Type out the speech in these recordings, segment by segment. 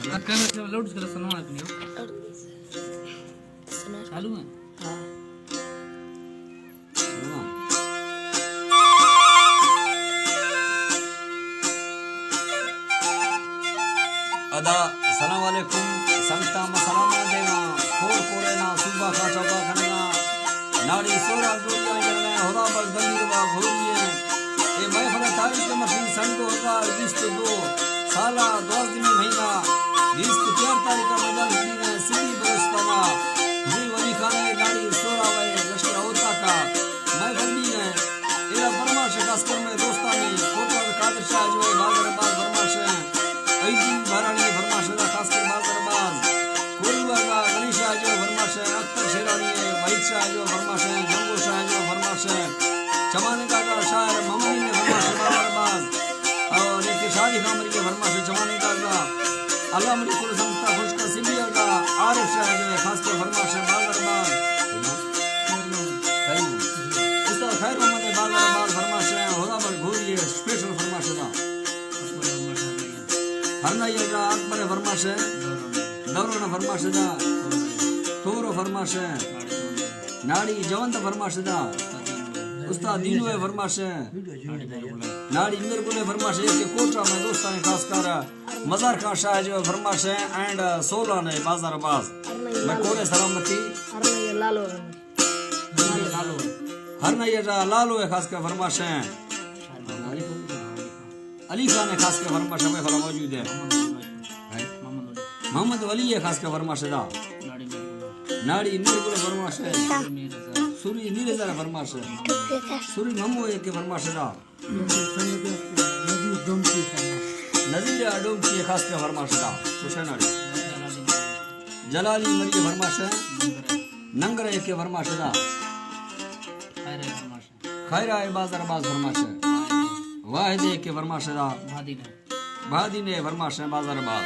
کر، کر، loud speaker سنوانا کنی ہو۔ سنا۔ چالو ہے؟ ہاں۔ ادا سلام علیکم، سنگتاں ما سلام دیواں، کور کورے نا صوبہ کا چوکا کھنگا، ناڑی سورا گوریاں جنگا، خدا بخش دمیر با گھوری ہیں۔ اے محفل تاریخ مشین سن دو ہزار بیست و دو، سالہ دوازدہمی مہینہ بیست و چار تاریخ کا مجال دی ہے سندھی بلوچستان، جی ولی خان ناڑی سورا وے لشکر ہوتا کا محفل دی ہے۔ ایرا فرمائش خاص کر میں دوستانی کوٹا قادر شاہ جو ہے بازار باز فرمائش ہے، عید دین بھرانی فرمائش ہے خاص کر بازار باز، کوئی والا غنی شاہ جو فرمائش ہے، اختر شیرانی ہے، وحید شاہ جو فرمائش ہے، جنگو شاہ جو فرمائش ہے، چمانی کاکا شاعر محمد نے فرمائش ہے بازار باز، اور ایک شادی خامری کے فرمائش ہے چمانی کاکا، اللہ مری کل سمتا خوش کا سبی کا عارف شاہ جو ہے خاص کر فرمائش ہے بازار باز۔ استاد خیر محمد بازار باز فرمائش ہے، خدا بر گھوری ہے اسپیشل فرمائش دا۔ ہر نہ یہ اکبر فرمائش ہے، دوران فرمائش دا، تورو فرمائش ہے، ناڑی جوند فرمائش دا، استاد دینو ہے فرمائش ہے، ناڑی میر گلے فرمائش ہے کہ کوٹا میں دوستان خاص کر مزار خان شاہ جو فرمائش ہے اینڈ سولان ہے بازار باز۔ میں کوڑے سلامتی۔ ہر نہ یہ لالو ہے۔ ہر نہ یہ جا لالو ہے خاص کر فرمائش ہے۔ علی خان ہے خاص کر فرمائش ہے، میں فلا موجود ہے۔ محمد ولی ہے خاص کر فرمائش دا۔ ناڑی میر گل فرمائش ہے۔ سوری نیر زر فرمائش ہے۔ سوری ممو ہے کہ فرمائش دا۔ نظیر ڈومکی خاص کر فرمائش دا۔ حسین علی۔ جلالی مری فرمائش ہے۔ ننگر ہے کہ فرمائش دا۔ خیرہ بازار باز فرمائش ہے۔ واحد ہے کہ فرمائش دا۔ بادی نے فرمائش ہے بازار باز۔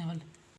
بس۔